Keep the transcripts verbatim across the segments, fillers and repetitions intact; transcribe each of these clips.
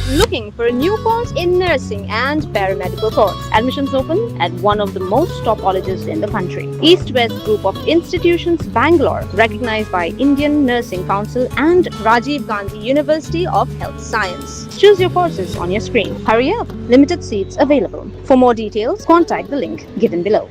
Looking for a new course in nursing and paramedical course? Admissions open at one of the most top colleges in the country. East West Group of Institutions, Bangalore, recognized by Indian Nursing Council and Rajiv Gandhi University of Health Science. Choose your courses on your screen. Hurry up, limited seats available. For more details, contact the link given below.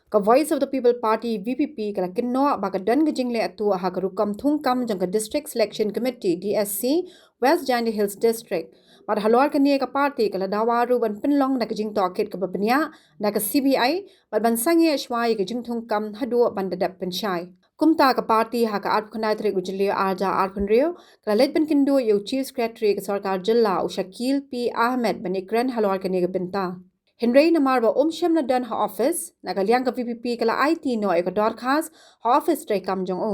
Ka Voice of the People Party, V P P, ka la kynnoh ba ka don ka jingleh tuh ha ka rukom thungkam jong ka District Selection Committee, D S C, West Jaintia Hills District. Bad halor kane ka party ka la dawa ruh ban pynlong da ka jingtohkit kaba bniah da ka C B I, bad ban sangeh shwa ïa ka jingthungkam haduh ban da dep pynshai. Kumta ka party ha ka arphew khyndai tarik u Jylliew arhajar arphew hynriew ka la leit ban kynduh ïa u Chief Secretary ka Sorkar Jylla u Shakil P Ahmed ban ïakren halor kane ka bynta. Hynrei namar ba um shym la don ha office, na ka liang ka V P P ka la aiti noh ïa ka dorkhas ha office treikam jong u.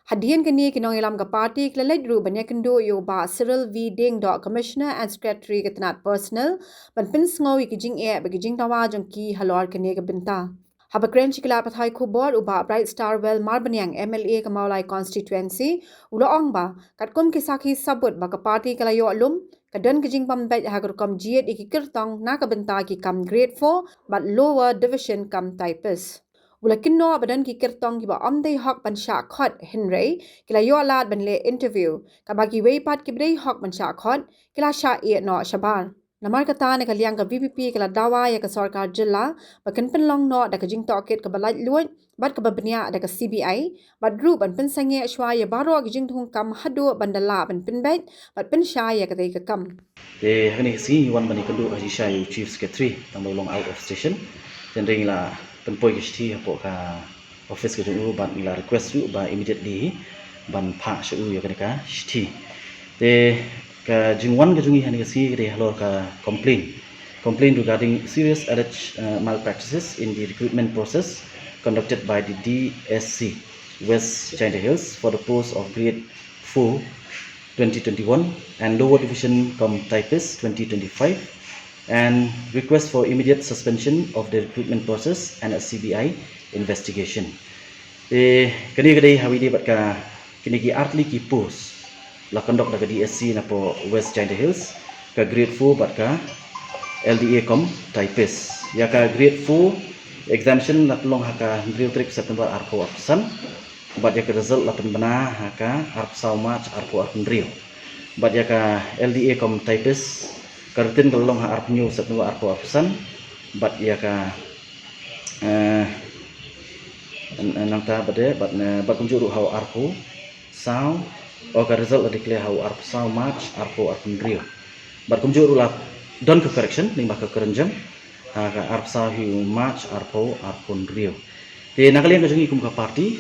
Hadien kane ki nongïalam ka party ki la leit ruh ban ïakynduh ïa u Bah Cyril V Diengdoh, Commissioner and Secretary ka tnat Personnel, ban pynsngew ïa ki jingeh bad ki jingdawa jong ki halor kane ka bynta. Haba kren sha ki lad pathai khubor, u Bah Brightstarwell Marbaniang, M L A ka Mawlai Constituency, u la ong ba katkum ki sakhi sabut ba ka party ka la ïoh lum, ka don ka jingbym beit ha ka rukom jied ïa ki kyrtong na ka bynta ki kam Grade four bad Lower Division kam typist. U la kynnoh ba don ki kyrtong kiba ym dei hok ban shah khot, hynrei ki la ïoh lad ban leh interview, katba kiwei pat kiba dei hok ban shah khot ki la shah ïeh noh shabar. Namar kata, na ka liang ka V P P ka la dawa ïa ka Sorkar Jylla ba kan pynlong noh da ka jingtohkit kaba laitluid bad kaba bniah da ka C B I, bad ruh ban pynsangeh shwa ïa baroh ki jingthungkam haduh ban da lah ban pynbeit bad pynshai ïa katei ka kam. Te ha kane ka sngi ngi wan ban ïakynduh ha jingshisha ïa u Chief Secretary, tang ba u long out of station. Te hynrei ngi la pynpoi ka shithi hapoh ka office ka jong u bad ngi la request ruh ba immediately ban phah sha u ïa kane ka shithi. Te ka jingwan ka jong ngi ha kane ka sngi ka dei halor ka complaint. Complaint regarding serious alleged, uh, malpractices in the recruitment process conducted by the D S C, West Jaintia Hills, for the post of Grade four, twenty twenty-one, and Lower Division cum Typist, twenty twenty-five, and request for immediate suspension of the recruitment process and a C B I investigation. Eh, kane ka dei ha kaba ïadei bad ka, kine ki artylli ki post la conduct da ka D S C napoh West Jaintia Hills, ka Grade four bad ka L D A cum Typist. Ïa ka Grade four examination la pynlong ha ka hynriew tarik September arphew arphew san, bad ïa ka result la pynbna ha ka arphew saw March arphew arphew hynriew. Bad ïa ka L D A cum Typist, ka written ka la long ha arphew hynñiew September arphew arphew san, bad ïa ka, eh, nangta bad, eh, bad, eh, bad kumjuh ruh ha u arphew saw, oh, ka result la declare ha u arphew saw March arphew arphew hynriew. Bad kumjuh ruh la don ka correction lyngba ka kren jong, ha ka arphew saw hi u March arphew arphew hynriew. Te na ka liang ka jong ngi kum ka party,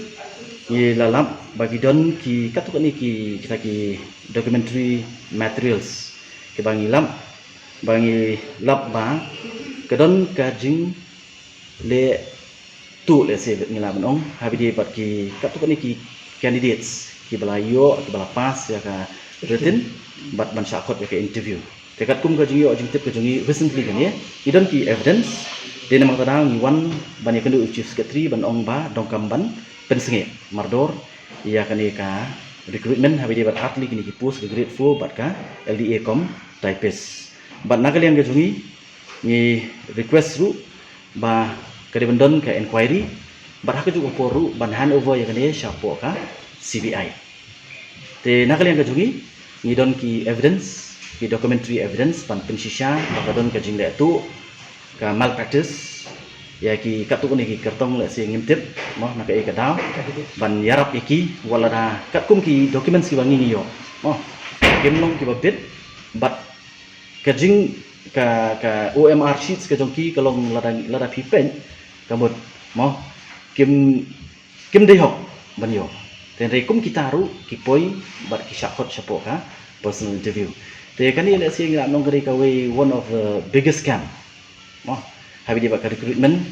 ngi la lap ba ki don ki katto katne ki, kita ki documentary materials kiba ngi lap, ba ngi lap ba ka don ka jingleh tuh, lehse ngi lah ban ong, ha kaba ïadei bad ki katto katne ki candidates kiba la ïoh, kiba la pass ïa ka written, bad ban shah khot ïa ka interview. Te katkum ka jingïoh jingtip ka jong ngi recently kane, ngi don ki evidence. Te namar kata ngi wan ban ïakynduh u Chief Secretary ban ong ba donkam ban pynsangeh mardor ïa kane ka recruitment ha kaba ïadei bad artylli kine ki post, ka Grade four bad ka L D A cum Typist. Bad na ka liang ka jong ngi, ngi request ruh ba ka dei ban don ka inquiry, bad ha kajuh ka por ruh ban hand over ïa kane shapoh ka C B I. Te na ka liang ka jong ngi, ngi don ki evidence, ki documentary evidence ban pynshisha ba ka don ka jingleh tuh, ka malpractice ïa ki katto katne ki kyrtong, lehse ngim tip mo na kaei ka daw, ban ïarap ïa ki, wat lada katkum ki documents kiba ngi ngi ïoh mo, kim long kiba bit, bad ka jing, ka, ka O M R sheets ka jong ki ka long lada, lada phi peit, ka mut mo, kim, kim dei hok ban ïoh. Te hynrei kum kita ruh ki poi bad ki shah khot shapoh ka personal interview. Te kane lehse ngi lah ban ong ka dei kawei one of the biggest scam mo, ha kaba ïadei bad ka recruitment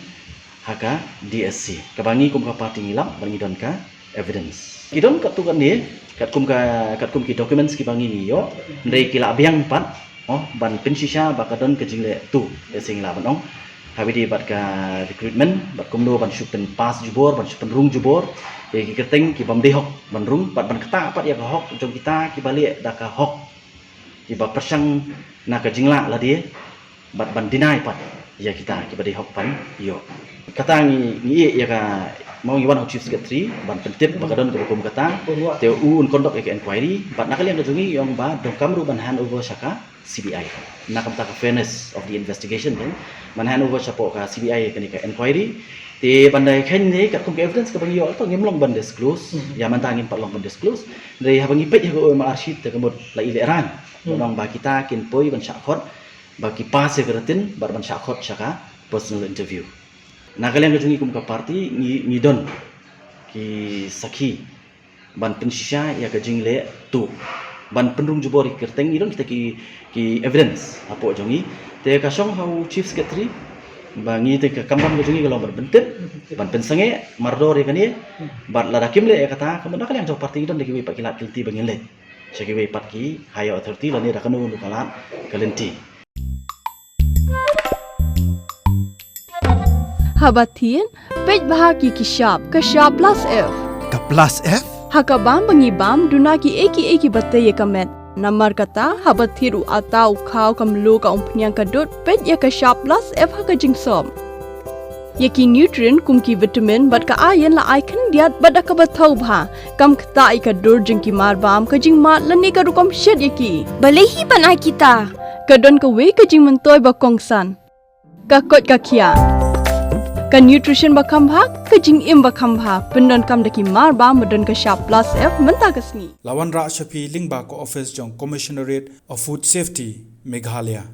ha ka D S C, kaba ngi kum ka party ngi lap bad ngi don ka evidence. Ki don katto katne, katkum ka, katkum ki documents kiba ngi ngi ïoh, hynrei ki la biang pat mo ban pynshisha ba ka don ka jingleh tuh, lehse ngi lah ban ong, ha kaba ïadei bad ka recruitment, bad kumno ban shu pynpass jubor, ban shu pynrung jubor ïa ki kyrteng ki bym dei hok ban rung, bad ban ktah pat ïa ka hok jong kita kiba leh da ka hok. Kiba pyrshang na ka jinglah lade bad ban deny pat ïa kita kiba dei hok ban ïoh. Kata ngi ngi ïa ka, mo, ngi wan ha u Chief Secretary ban pyntip ba ka don kaba kum kata, te u un conduct ïa ka inquiry, bad na ka liang ka jong ngi ngi ong ba donkam ruh ban hand over sha ka C B I. Na ka bynta ka fairness of the investigation, te ban hand over shapoh ka C B I ïa kane ka inquiry. Te ban da ïakhein ne katkum ka evidence kaba ngi ïoh, te ngim long ban disclose. Ïa mynta ngim pat long ban disclose. Hynrei haba ngi peit ïa ka O M R sheet te ka mut la i lehraiñ. Ngi ong ba kita kin poi ban shah khot, ba ki pass ïa ka written, bad ban shah khot sha ka personal interview. Na ka liang ka jong ngi kum ka party ngi ngi don ki sakhi ban pynshisha ïa ka jingleh tuh, ban pynrung jubor ïa ki kyrteng, ngi don kita ki ki evidence hapoh jong ngi. Te ka shong ha u Chief Secretary ba ngi, te ka kamram ka jong ngi ka long ban pyntip, ban pynsangeh mardor ïa kane. Bad lada kim leh ïa kata, ka mut na ka liang jong party ngi don da kiwei pat ki lad ki lynti ba ngin leit sha kiwei pat ki higher authority lane da kano kano ka lad ka lynti. Haba thied, peit bha ki ki shap, ka shap plus F. Ka plus F? Ha ka bam ba ngi bam, duna ki ei ki ei kiba tei ïa ka met. Namar kata, haba thied u atta, u khaw, ka mluh, ka umphniang, ka dud, peit ïa ka shap plus F ha ka jingsop. Ïa ki nutrient kum ki vitamin bad ka iron la ai khyndiat bad da kaba thaw bha. Kam ktah ïa ka dur jong ki marbam, ka jingmad lane ka rukom shet ïa ki. Balei hi ban ai kita? Ka don kawei ka jingmyntoi ba kongsan. Ka koit ka khiah. Ka nutrition ba kham bha, ka jingim ba kham bha, pyndonkam da ki marbam ba don ka shap plus F mynta ka sngi. La wanrah sha phi lyngba ka office jong Commissionerate of Food Safety, Meghalaya.